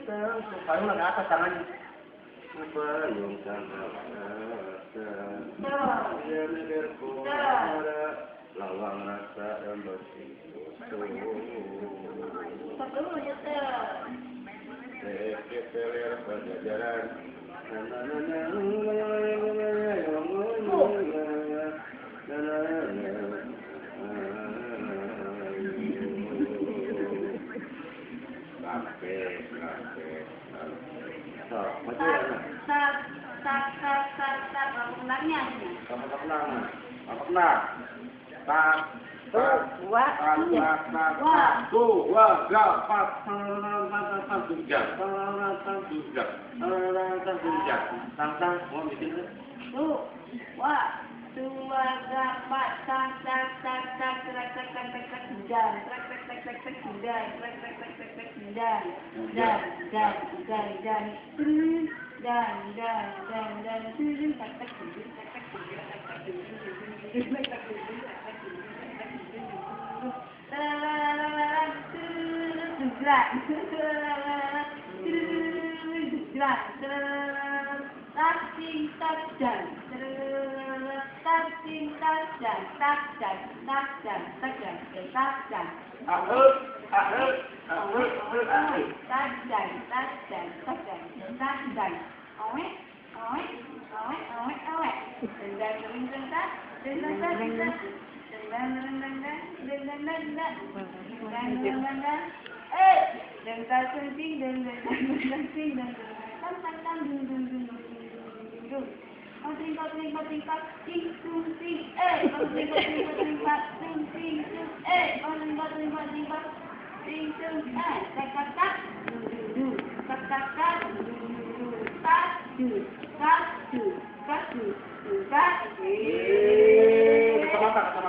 Payung ke atas tangannya. Payung lawang rasa dan bersih. Kepeler pajajaran.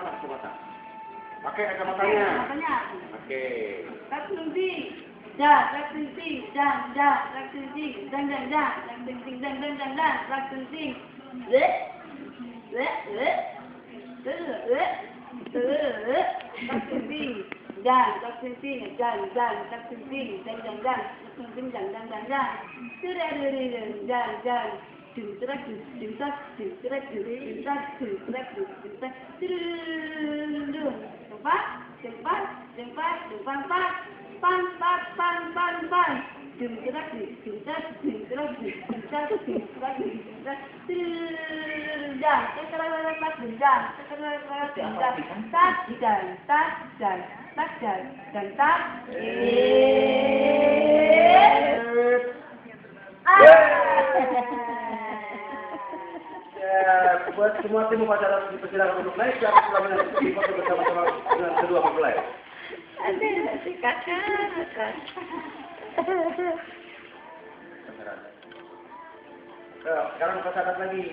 Kacamata. Pakai kacamatanya. Oke. Ya, buat semua tim upacara dipersilakan untuk naik ke atas pelaminan foto bersama-sama dengan kedua mempelai. Sekarang kita catat lagi.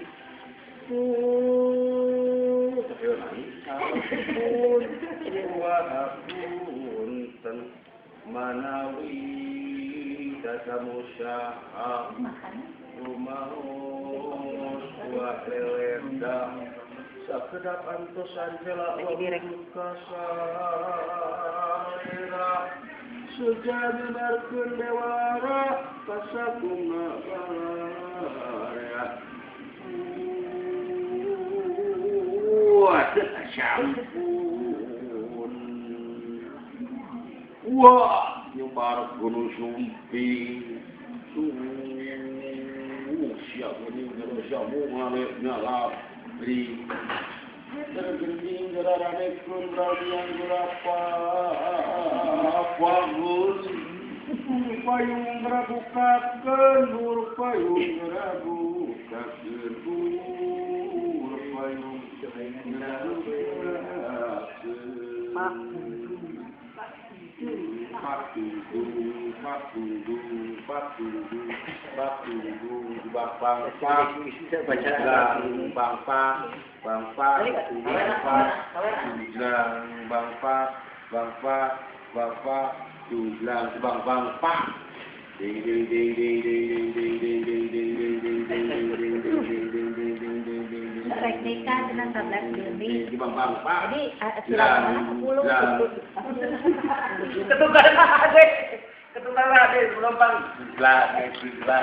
Manawi dasamusyaha rumaos wa lelenda sakedap antos anjela wa kasalira sejadi barkeun dewara pasakuna baraya sampun wah nyebar gunung sumping siap ini siap ngalek nyalapri tergending gerarane kun radian gurapa bangun payung rabukakeun nur payung rabukakeun nur payung Rektika dengan 14 Juli. Jadi silakan 10. Ketukaran. tadi menumpang. Lah, lah.